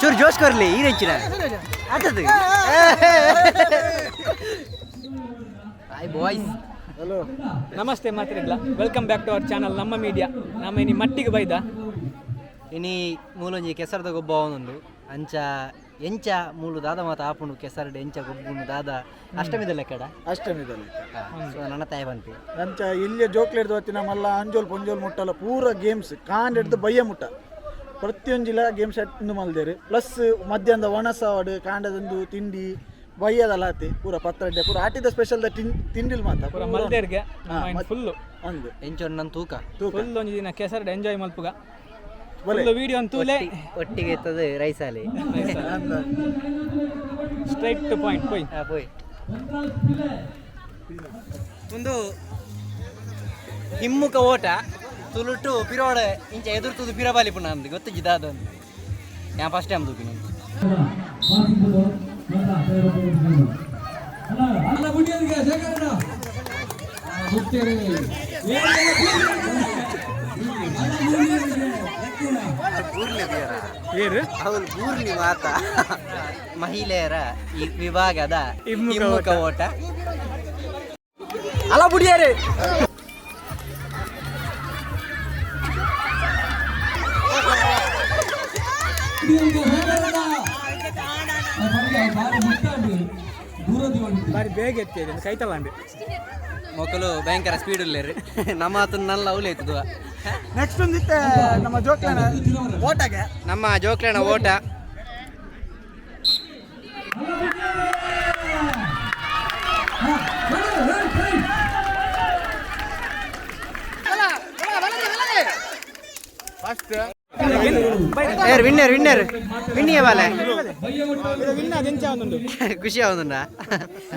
ಚೂರು ಜೋಶ್ ಕೊರ್ಲಿ ಈ ರೆಂಚಿನ ಆತದು. Hi boys. ನಮಸ್ತೆ ಮಾತ್ರಿಗ್ಲ, welcome back to our channel ನಮ್ಮ ಮೀಡಿಯಾ. ನಮ್ಮ ಇನಿ ಮಟ್ಟಿಗೆ ಬೈದ. ಇನಿ ಮೂಲೊಂಜಿ ಕೆಸರದ ಗೊಬ್ಬ ಅವನೊಂದು ಅಂಚ ಎಂಚ ಮೂಲು ದಾದ ಮಾತ ಆಪುಂಡು, ಕೆಸರಡ್ ಎಂಚ ಗೊಬ್ಬುಂಡು ದಾದ ಅಷ್ಟಮಿದ ಲೆಕ್ಕಡ. ಅಷ್ಟಮಿದಲ್ಲಿ. ಸೊ ನನ್ನ ತಾಯಿ ಬಂತು. ನಂಚ ಇಲ್ಲಿಯ ಜೋಕ್ಲೆಡ್ದು ಹೊತ್ತಿನ ಮಲ್ಲ ಅಂಜೋಲ್ ಪೊಂಜೋಲ್ ಮುಟ್ಟಲ ಪೂರ ಗೇಮ್ಸ್ ಕಾಂಡ್ ಹಿಡ್ದು ಬಯ್ಯ ಮುಟ್ಟ ಪ್ರತಿಯೊಂಜಿಲ ಗೇಮ್ಸ್ ಇಂದು ಮಲ್ದೇರು. ಪ್ಲಸ್ ಮಧ್ಯಾಹ್ನದ ಒಣಸಾವಡು, ಕಾಂಡದಂದು ತಿಂಡಿ, ಬಯ್ಯದಲ್ಲ ಆತಿ ಪೂರ ಪತ್ರಡ್ಡೆ ಪೂರ ಆಟಿದ ಸ್ಪೆಷಲ್ ತಿಂಡಿಲ್ ಮಾತ. ಪೂರ ಮಲ್ದೇರ್ಗೆ ಫುಲ್. ಅಂದು. ಎಂಚ ನನ್ನ ತೂಕ. ತೂಕ. ಫುಲ್ ಒಂಜಿ ದಿನ ಕೆಸರಡ್ ಎಂಜಾಯ್ ಮಲ್ಪುಗ. ಬಲೆ. ಫುಲ್ ವಿಡಿಯೋ ತೂಲೆ. ಒಟ್ಟಿಗೆ ಇತ್ತದು ರೈಸಾಲಿ. ಸ್ಟ್ರೈಟ್ ಟು ಪಾಯಿಂಟ್ ಪೋಯ್. ಹಾ, ಪೋಯ್. ಒಂದು ಹಿಮ್ಮುಖ ಓಟ ತುಳುಟು ಪಿರೋಡ ಇಂಚ ಎದುರ್ತುದು ಪಿರಬಾಲಿ ಪುನಃ ಅಂದು ಗೊತ್ತಿಜ್ಜಿ ದಾದ. ಯಾ ಫಸ್ಟ್ ಟೈಮ್ ತೂಪಿನ. ಏರು. ಹೌದು, ಬೂರ್ಲಿ ಮಾತ ಮಹಿಳೆಯರ ಈ ವಿಭಾಗದ ಹಿಮ್ಮುಖ. ಹಿಮ್ಮುಖ ಓಟ ಅಲ್ಲ ಬುಡಿಯಾರೆ. ಬಾರಿ ಬೇಗ ಎತ್ತಿದೆ ಕೈತಲಾಂಡ್. ಮಕ್ಕಳು ಭಯಂಕರ ಸ್ಪೀಡ್ ಉಲ್ಲೇರು, ನಮ್ಮ ಆತನ ನಲ್ಲ ಅವಲೇ ಆಯ್ತದ. ನೆಕ್ಸ್ಟ್ ಒಂದಿತ್ತೆ ನಮ್ಮ ಜೋಕ್ಲೆನ ಓಟಗೆ. ನಮ್ಮ ಜೋಕ್ಲೆನ ಓಟ. ಏರ್ ವಿನ್ನರ್ ವಿನ್ನರ್ ವಿನ್ನಿಯ ಬಾಲೆ. ವಿನ್ನ ಅದೆಂಚ ಒಂದೊಂದು. ಖುಷಿ ಆവുದುಂಡ.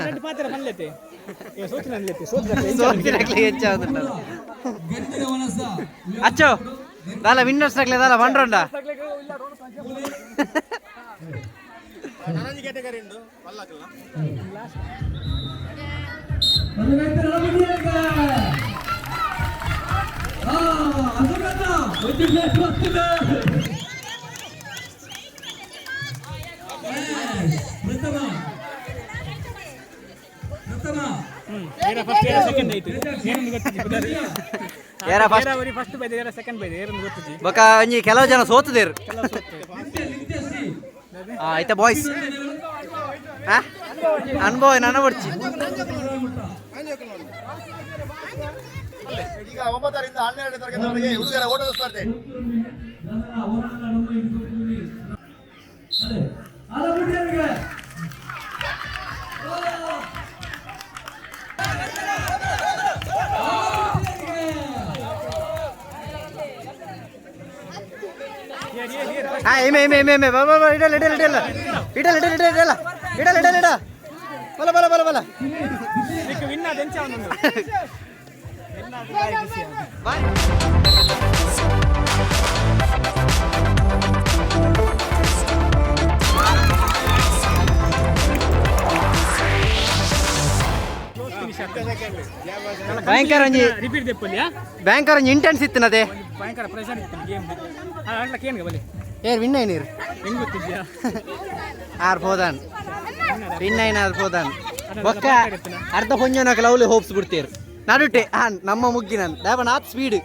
ಎರಡು ಪಾತ್ರ ಪನ್ಲೆತೆ ಸೋಚಿನ ಸೋಚಿನ. ಸೋತಿನಕ್ಲೆ ಹೆಚ್ಚಾವುದುಂಡ. ಅಚ್ಚೋ ದಾಲ ವಿನ್ನರ್ಸ್ ನಕ್ಲೆ ದಾಲ ಬಂಡ್ರೊಂಡ. ಏರ ಫಸ್ಟ್ ಏರ ಸೆಕೆಂಡ್ ಆಯ್ತು ಏನೊಂದು ಗೊತ್ತಿಜ್ಜಿ. ಏರ first? ಏರ ಫಸ್ಟ್ ಬೈದೆ, ಏರ ಸೆಕೆಂಡ್ ಬೈದೆ, ಏರೊಂದು ಗೊತ್ತಿಜ್ಜಿ. ಬೊಕ ಒಂಜಿ ಕೆಲವು ಜನ ಸೋತುದೇರು. ಆಯ್ತಾ ಬಾಯ್ಸ್, ಅನುಭವ ನನ್ನ ಬಡ್ಚಿ. ಈಗ 9ರಿಂದ 12ನೇ ತರಗತಿವರೆಗೆ ಹುಡುಗರ ಓಟದ ಸ್ಪರ್ಧೆ. ಹಾ, ಎಮೆ ಎಮೆ ಎಮೆ ಎಮೆ ಬಾ ಬಾ ಬಾ, ಇಡಲ್ಲ ಇಡಲ್ಲ ಇಡಲ್ಲ ಇಡಲ್ಲ ಇಡಲ್ಲ ಇಡಲ್ಲ ಇಡಲ್ಲ ಇಡಲ್ಲ ಇಡ ಬಲ ಬಲ ಬಲ ಬಲ. ವಿನ್ನ ಅದೆಂಚ ಒಂದೊಂದು. ಬಾಯ್. ಭಯಂಕರ ಒಂಜಿ ರಿಪೀಟ್ ದೆಪ್ಪಲ್ಲಿಯಾ. ಭಯಂಕರ ಒಂಜಿ ಇಂಟೆನ್ಸ್ ಇತ್ತು ನದೇ. ಭಯಂಕರ ಪ್ರೆಷರ್ ಇತ್ತು ಗೇಮ್ ಆಡ್ಲಕ್ಕೆ. ಏನು ಬಲೆ. ಏರ್ ವಿನ್ ಐನೀರ್. ಹೆಂಗ್ ಗೊತ್ತಿದ್ಯಾ? ಆರ್ ಪೋದಾನ್ ವಿನ್ ಐನ ಆರ್ ಪೋದಾನ್. ಬೊಕ್ಕ ಅರ್ಧ ಪೊಂಜನಕ ಲವ್ಲಿ ಹೋಪ್ಸ್ ಬಿಡ್ತೀರ್ ನಡುಟೆ. ಹಾ, ನಮ್ಮ ಮುಗ್ಗಿನ ದಾಪನ ಆತ್ ಸ್ಪೀಡ್.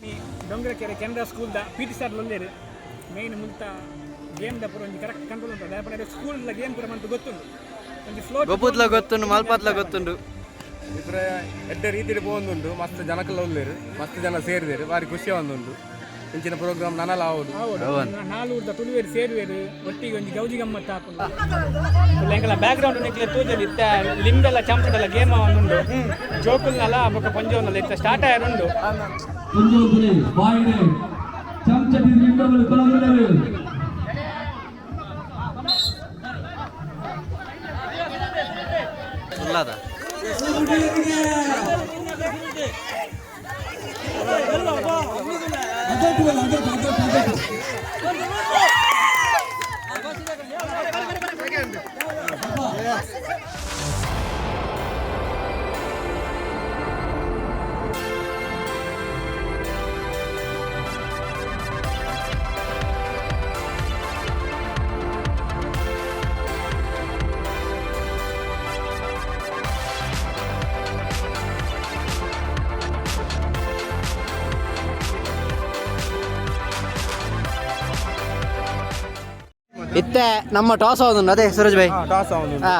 ಈ ಡೊಂಗರಕೆರೆ ಕೆನರಾ ಸ್ಕೂಲ್ದ ಪಿ ಟಿ ಸರ್ ಲೊಲ್ಲೇರು ಮೇನ್. ಮುಲ್ತ ಗೇಮ್ ದ ಪೂರ ಒಂಜಿ ಕರೆಕ್ಟ್ ಕಂಟ್ರೋಲ್ ಉಂಟು. ದಾಪನ ಸ್ಕೂಲ್ ಗೇಮ್ ಪೂರ ಮಂತು ಗೊತ್ತುಂಡು ಒಂಜಿ ಫ್ಲೋಟ್. ಗೊಬ್ಬುದ್ಲ ಗೊತ್ತುಂಡು, ಮಲ್ಪತ್ಲ ಗೊತ್ತುಂಡು. ಇತರ ಎಡ್ಡೆ ರೀತಿಯಲ್ಲಿ ಪೋವೊಂದುಂಡು. ಮಸ್ತ್ ಜನಕ್ಕೆಲ್ಲ ಉಲ್ಲೇರು, ಮಸ್ತ್ ಜನ ಸೇರಿದರು, ಭಾರಿ ಖುಷಿ ಒಂದುಂಡು. ಇಂಚಿನ ಪ್ರೋಗ್ರಾಮ್ ನನಲ ಆವೊಡು. ಅವನ್. ನಾಲೂರ್ದ ತುಳುವೇರು ಸೇರುವೇರು ಒಟ್ಟಿಗೆ ಒಂಜಿ ಗೌಜಿ ಗಮ್ಮತ್ತು ಹಾಕುಂಡು. ಎಂಕಲ ಬ್ಯಾಕ್ ಗ್ರೌಂಡ್ ನಿಕ್ಲೆ ತೂಜಲಿ ಇತ್ತ ಲಿಂಬೆಲ್ಲ ಚಂಪದೆಲ್ಲ ಗೇಮ್ ಉಂಡು. ಜೋಕುಲ್ನಲ ಬೊಕ ಪಂಜೋನಲ್ಲ ಇತ್ತ ಸ್ಟಾರ್ಟ್ ಆಯರುಂಡು. ಪೊಂಜೋಕುಲೆ ಬಾಯಿಡೆ ಚಮಚ ಲಿಂಬೆಗಳು ಕೊಲಗುಲ್ಲರು. ಉಳ್ಳದ. ಇತ್ತೆ ನಮ್ಮ ಟಾಸ್ ಆವೊಂದುಂಡು ಅದೇ ಸೂರಜ್ ಭಾಯ್. ಟಾಸ್ ಆವೊಂದು. ಹಾ.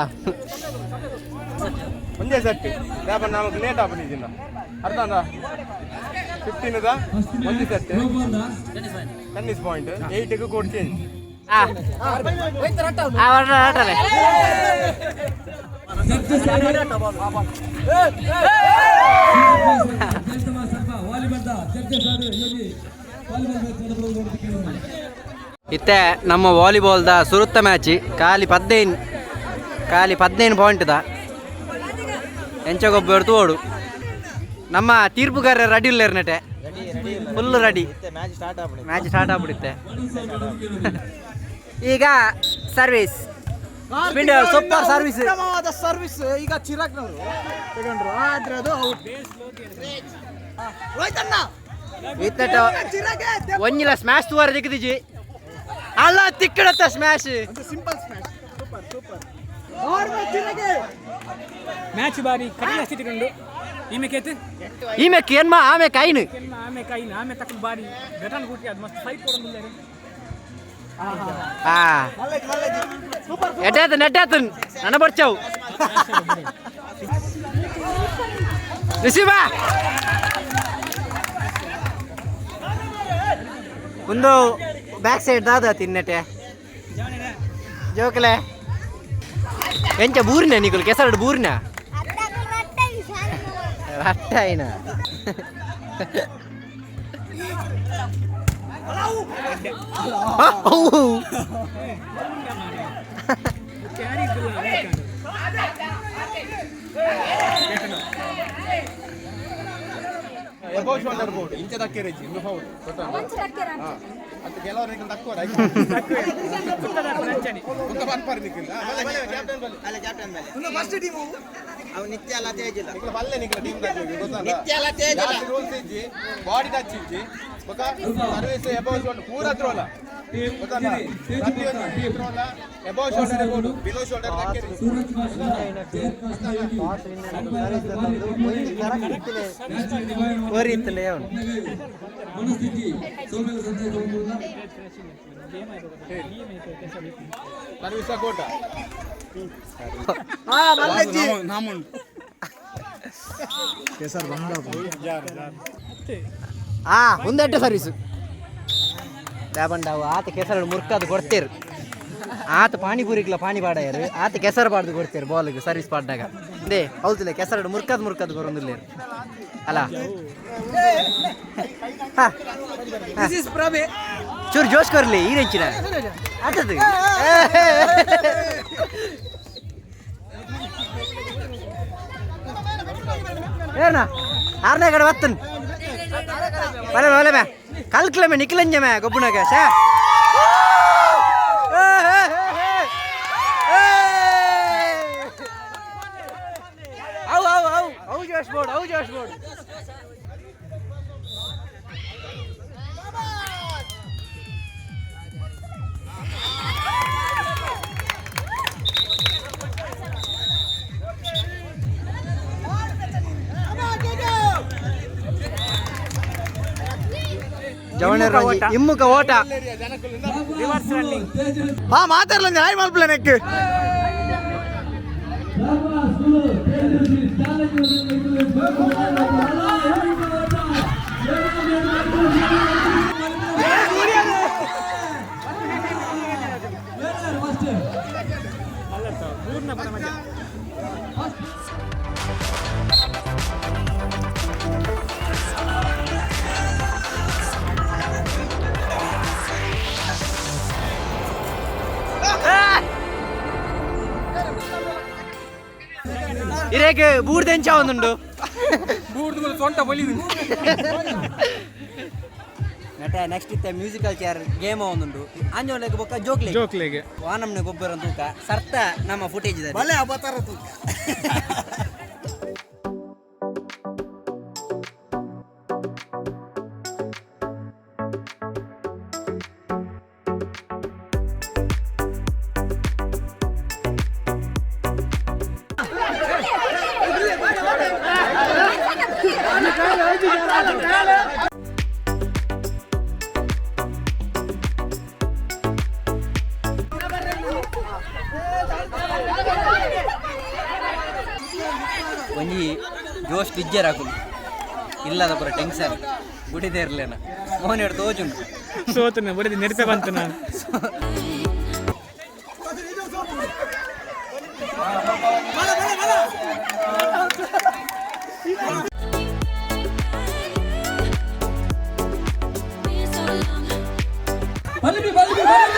ಒಂದೇ ಸೆಟ್ ದಾಪ ನಮಕ್ ಲೇಟ್ ಆಪುನಿಜಿಂದ ಅರ್ಥ ಅಂದ 15 the ಒಂಜಿ ಸೆಟ್ ಟೆನ್ನಿಸ್ ಪಾಯಿಂಟ್ 8 ಗ್ ಕೋಡ್ ಚೇಂಜ್. ಆ ಆ ಹೊರಟ ಹೊರಟಲೆ. ಇತ್ತೆ ನಮ್ಮ ವಾಲಿಬಾಲ್ದ ಸುರುತ್ತ ಮ್ಯಾಚ್ ಖಾಲಿ 15 ಖಾಲಿ 15 ಪಾಯಿಂಟ್ದ ಎಂಚ ಗೊಬ್ಬರ ತೋಡು. ನಮ್ಮ ತೀರ್ಪುಗಾರ ರೆಡಿ ಇಲ್ಲ ನಟೆ, ಫುಲ್ ರೆಡಿ. ಮ್ಯಾಚ್ ಸ್ಟಾರ್ಟ್ ಆಗ್ಬಿಡುತ್ತೆ ಈಗ. Service super service. ಉತ್ತಮವಾದ ಸರ್ವಿಸ್ ಈಗ ಚಿರಾಗ್ನವರು ತಗೊಂಡ್ರು, ಆದ್ರೆ ಅದು ಔಟ್. ಇತ್ತಟ ಒಂಜಿಲ ಸ್ಮ್ಯಾಶ್ ತೂವಾರ ದಿಕ್ಕದಿಜಿ ಅಲ್ಲ ತಿಕ್ಕಡತ್ತ smash. Simple smash, super super Chiragh e. Match ಬಾರಿ ಕಠಿಣ ಸ್ಥಿತಿ ಕಂಡು ಈಮೆ ಕೇತು. ಈಮೆ ಕೇನ್ಮಾ ಆಮೆ ಕೈನು. ಆಮೆ ಕೈನ ಆಮೆ ತಕ್ಕ ಬಾರಿ ಘಟನೆ ಕೂಟಿ ಅದು ಮಸ್ತ್ ಫೈಟ್ ಕೊಡೋದಿಲ್ಲ. ಆ ಎಟ್ಟಾತನ್ ಎಟ್ಟಾತನ್ ನನ್ನ ಬರ್ಚಾವು ರಿಸೀವಾ ಒಂದು ಬ್ಯಾಕ್ ಸೈಡ್ ದಾದ ತಿನ್ನಟೆ ಜೋಕಲೆ ಎಂಚ ಬೂರಿನ ನಿಕುಲು ಕೆಸರಡು ಬೂರಿನ ರಟ್ಟ అయిన. ಕ್ಯಾರಿ ಇದ್ದಿಲ್ಲ. ಎಬೋ ಶೋಲ್ಡರ್ ಬೋರ್ಡ್ ಇಂಚ ದಕ್ಕೆರೆಜಿ ಇಂದು ಫೌಲ್ ಗೊತ್ತುಂಟಾ? ಅತ್ತ ಕೆಲವರು ನಿಕಲ್ ದಕ್ಕುವರ ಬುಕ್ಕ ಪನ್ಪರ್ ನಿಕಲ್ ಕ್ಯಾಪ್ಟನ್ ಬಲ್ಲೆ. ಅಲ್ಲ ಕ್ಯಾಪ್ಟನ್ ಮೇಲೆ ಫಸ್ಟ್ ಟೀಮ್. ಅವ್ ನಿತ್ಯ ಅಲ್ಲ ತೇಜಿಲ್ಲ. ನಿಕಲ್ ಬಲ್ಲೆ ನಿಕಲ್ ಟೀಮ್ ದಕ್ಕುವೆ ಗೊತ್ತುಂಟಾ? ನಿತ್ಯ ಅಲ್ಲ ತೇಜಿಲ್ಲ. ಜಾಸ್ತಿ ರೂಲ್ಸ್ ಇಜ್ಜಿ, ಬಾಡಿ ಟಚ್ ಇಜ್ಜಿ, ಬೊಕ್ಕ ಸರ್ವಿಸ್ ಎಬೋ ಶೋಲ್ಡರ್ ಪೂರ ಥ್ರೋಲ ಗೊತ್ತುಂಟಾ? ಪ್ರತಿಯೊಂದು ಥ್ರೋಲ above shoulder board, below shoulder ದಕ್ಕೆರೆಜಿ. ಕೋರಿತ್ತಲೇ ಅವನು. ಸರ್ವಿಸ್ ಕೋಟ. ಹಾ ಮಲ್ಲಜ್ಜಿ ಕೆಸರು ಬಂಗ. ಆ ಒಂದೆಡ್ಡೆ ಸರ್ವಿಸ್ ದಾಬಂಡಾವು ಆತ ಕೆಸರು ಮುರ್ಕದು ಕೊಡ್ತೇರು. ಆತ ಪಾನಿಪುರಿಗ್ಲ ಪಾನಿ ಪಾಡಾಯರು ಆತ ಕೆಸರು ಪಾಡ್ದು ಕೊಡ್ತೇರು ಬಾಲ್ಗೆ ಸರ್ವಿಸ್ ಪಾಡ್ನಾಗ. They ಹೌದಿಲ್ಲ ಕೆಸರು ಮುರ್ಕದ್ ಮುರ್ಕದ್ ಕೊರೊಂದಿಲ್ಲ ಅಲ್ಲ. ಹಾ. This is ಪ್ರಭೆ. ಚೂರು ಜೋಶ್ ಕೊರ್ಲಿ ಈ ರೆಂಚಿನ ಆತದು. ಏನ ಆರನೇ ಕಡೆ ಬತ್ತನ್ ಬಲೆ ಬಲೆ ಮೇ ಕಲ್ಕ್ಲ ಮೇ ನಿಕ್ಲಂಜ ಮೇ ಗೊಬ್ಬುನಾಗ ಶಾ. ಅವು ಅವು ಅವು ಅವು ಜೋಶ್ ಬೋರ್ಡ್, ಅವು ಜೋಶ್ ಬೋರ್ಡ್. ಜವಣರ ಇಮ್ಮುಖ ಓಟ. Reverse running. ಹಾ ಮಾತಾಡ್ಲ ಹಾಯ್ ಮಲ್ಪಲೆ ನೆಕ್. ಇರೇಗೆ ಬೂರ್ದು ಎಂಚ ಒಂದುಂಡು ಸೊಂಟ ಬಲಿದು ನಟ ನೆಕ್ಸ್ಟ್ ಇತ್ತೆ musical chair game ಒಂದುಂಡು ಆಂಜೋಲೆಗ್ ಬೊಕ್ಕ ಜೋಕ್ಲೆ ಜೋಕ್ಲೆಗೆ ವಾನಮ್ನ ಗೊಬ್ಬರ ತೂಕ ಸರ್ತ ನಮ್ಮ ಫುಟೇಜ್ ಇದೆ ಬಲೆ ಅಬತಾರ ತೂಕ. ಒಂಜಿ ಜೋಶ್ ಟಿಜ್ಜರ್ ಹಾಕುದು ಇಲ್ಲದ ಪೂರ ಟೆನ್ಷನ್ ಗುಡಿದೇ ಇರ್ಲೇನ ಮೋಹನ್ ಎರಡು ತೋಜುಂಡು ಸೋತನ ಬರೀ ನೆನಪೆ ಬಂತು ನಾನು. ಬಲಿಬಿ ಬಲಿಬಿ ಬಲಿಬಿ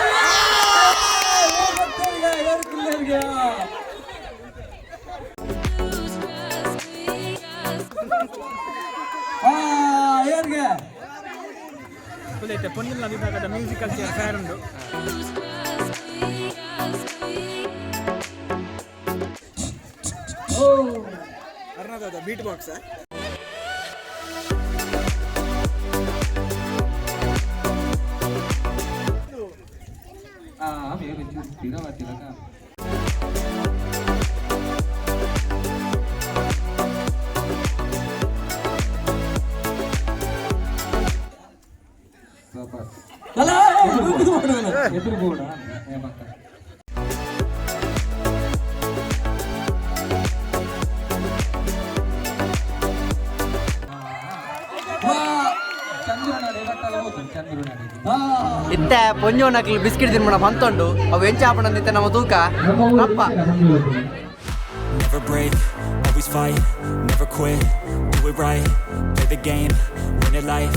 ಏರ್ಗೆ ಐತೆ ಪೊನ್ನಿಲ್ಲ ವಿಭಾಗದ musical chair fair ಉಂಡು. ಅರ್ಣದಾದ ಬೀಟ್ ಬಾಕ್ಸ್. ಅಲ್ಲ ಎದುರು ಬೋಡ ಇತ್ತೆ ಪೊಂಜೋನಕ್ಲು ಬಿಸ್ಕಿಟ್ ತಿನ್ಮಣ ಪಂತೊಂಡು ಅವು ಎಂಚ ಆಪಣಂದಿತ್ತೆ ನಮ್ಮ ತೂಕ ರಪ್ಪ. Never break, always fight, never quit, do it right, play the game, win it life,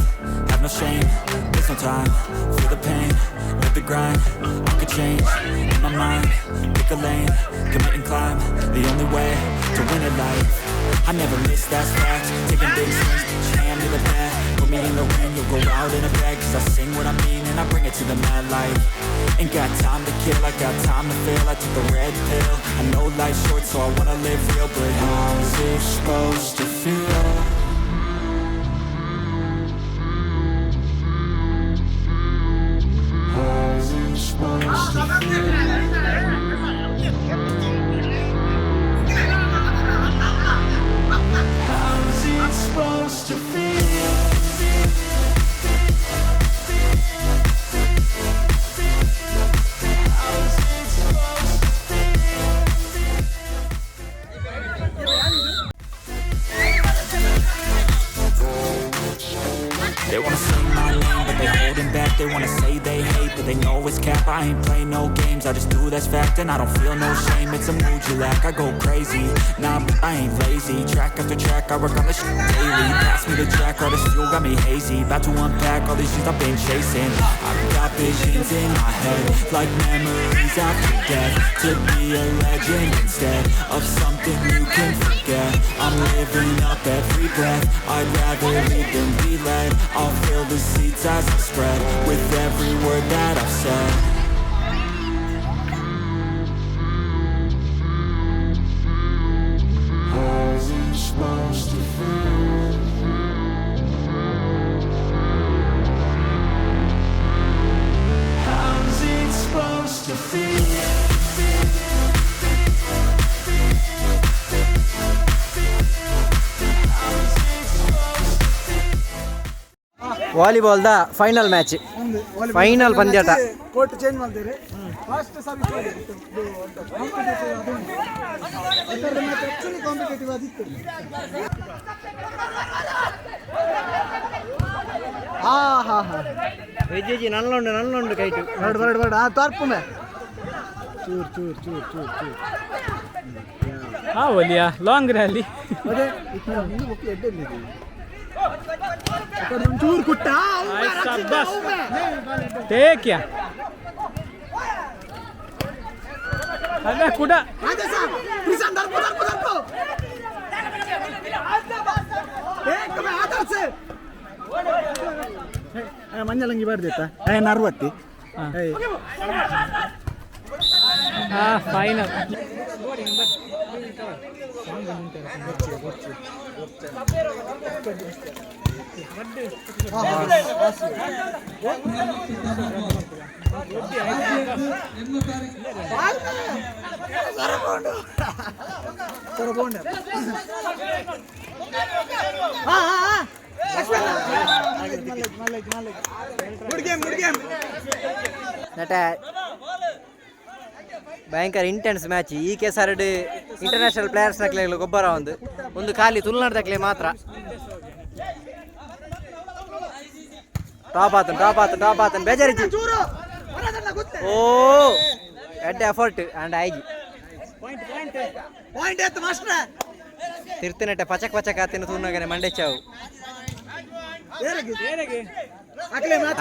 have no shame, there's no time, feel the pain, live the grind, I could change, in my mind, pick a lane, commit and climb, the only way to win at life. I never miss, that's fact, taking big swings, hand to the bat, put me in the ring, you'll go out in a bag, cause I sing what I mean and I bring it to the mad light. Ain't got time to kill, I got time to feel, I took the red pill, I know life's short so I wanna live real, but how's it supposed to feel? How's it supposed to feel? How's it supposed to feel? They wanna say my name, but they holding back. They wanna say they hate, but they know it's cap. I ain't play no games, I just do that's fact. And I don't feel no shame, it's a mood you lack. I go crazy, nah, but I ain't lazy. Track after track, I work on the shit daily. Pass me the jack, all this fuel got me hazy. About to unpack all these shit I've been chasing. I've got visions in my head, like memories after death. To be a legend instead of something you can forget. I'm living up every breath. I'd rather lead than be led. I'll fill the seats as I spread with every word that I've said. How's it supposed to feel? How's it supposed to feel? Volleyball the final match, final ಪಂದ್ಯಾಟ. Court change ಮಾಡ್ತೀರಿ. First service match actually competitive ಆದಿತ್ತು. ಹಾ ಹಾ ಹಾ. ವಿಜಯಜಿ ನಲ್ಲುಂಡು ನಲ್ಲುಂಡು kite. ಬರಡು ಬರಡು ಬರಡು. ಆ ತರ್ಪುಮೆ ಚೂರು ಚೂರು ಚೂರು ಚೂರು ಚೂರು. ಹಾ ಒಲಿಯಾ ಲಾಂಗ್ ರ್ಯಾಲಿ. ಅದೇ ಇನ್ನು ಬೊಕ್ಕ ಎಡ್ಡೆ ಚೂರು ಕುಟ್ಟ. ಟೇಕ್ಯಾ ಅದೇ ಕುಡ. ದರ್ಪು ದರ್ಪು ದರ್ಪು. ಮಂಜಲಂಗಿ ಬಾರ್ದಿತ್ತ ಏನ್ 60. ಹಾ ಫೈನಲ್. ನಟ ಭಯಂಕರ ಇಂಟೆನ್ಸ್ ಮ್ಯಾಚ್. ಈ ಕೆಸರಡ್ ಇಂಟರ್ನ್ಯಾಷನಲ್ ಪ್ಲೇಯರ್ಸ್ ನಕ್ಲೆ ಗೊಬ್ಬರ ಒಂದು ಒಂದು ಖಾಲಿ ತುಳುನಾಡ್ದಕ್ಲೆ ಮಾತ್ರ. ಟಾಪ್ ಆತನ್, ಟಾಪ್ ಆತನ್, ಟಾಪ್ ಆತನ್, ಬೇಜಾರಿಜ್ಜಿ. ಓ, ಎಡ್ಡೆ ಎಫರ್ಟ್ ಅಂಡ್ ಆಯ್ಜಿ. ತಿರ್ತಿನಟ್ಟೆ ಪಚಕ್ ಪಚಕ್ ಆತಿನ ತೂನಗನೆ ಮಂಡೆ ಚಾವು.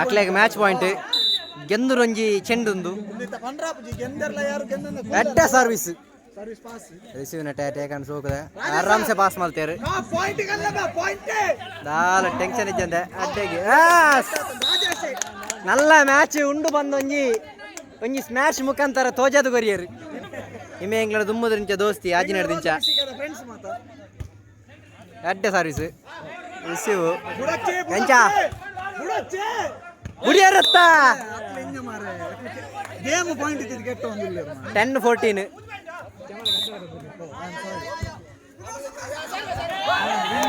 ಅಕ್ಲೆಗ್ ಮ್ಯಾಚ್ ಪಾಯಿಂಟ್ ಗೆಂದುರೊಂಜಿ ಚೆಂಡುಂದು. ಎಡ್ಡೆ ಸರ್ವಿಸ್. ರಿಸೀವ್ ನಟೆ ಟೇಕನ್ ಸೋಕದ ಆರಾಮ್ಸೆ ಪಾಸ್ ಮಾಡ್ತೇರು. ದಾಲ ಟೆನ್ಷನ್ ಇಜ್ಜಂದೆ ಅಡ್ಡೆಗೆ. ನಲ್ಲ ಮ್ಯಾಚ್ ಉಂಡು ಬಂದ ಒಂಜಿ ಒಂಜಿ ಸ್ಮ್ಯಾಶ್ ಮುಖಾಂತರ ತೋಜಾದು ಕೊರಿಯರು. ಇಮೆ ಎಂಗ್ಲ ದುಮ್ಮದ್ರಿಂಚ ದೋಸ್ತಿ ಆಜಿ ನಡೆದಿಂಚ. ಅಡ್ಡೆ ಸರ್ವಿಸ್, ರಿಸೀವ್ ಎಂಚ ಗುಡಿಯರತ್ತ. ಗೇಮ್ ಪಾಯಿಂಟ್ ಇದ್ದಿದ್ದು ಕೆಟ್ಟ ಒಂದಿಲ್ಲ. 10-14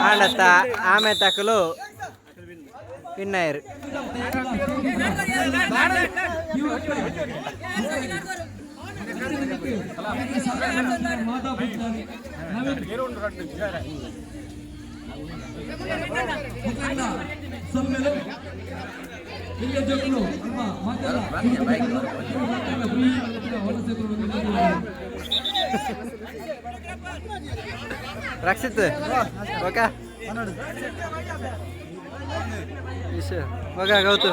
ಆಂಡತ್ತ ಆಮೆ ತಕಲು ವಿನ್ನಯರು. ರಕ್ಷಿತ್ ಓಕೆ ಮಗ ಗೌತು.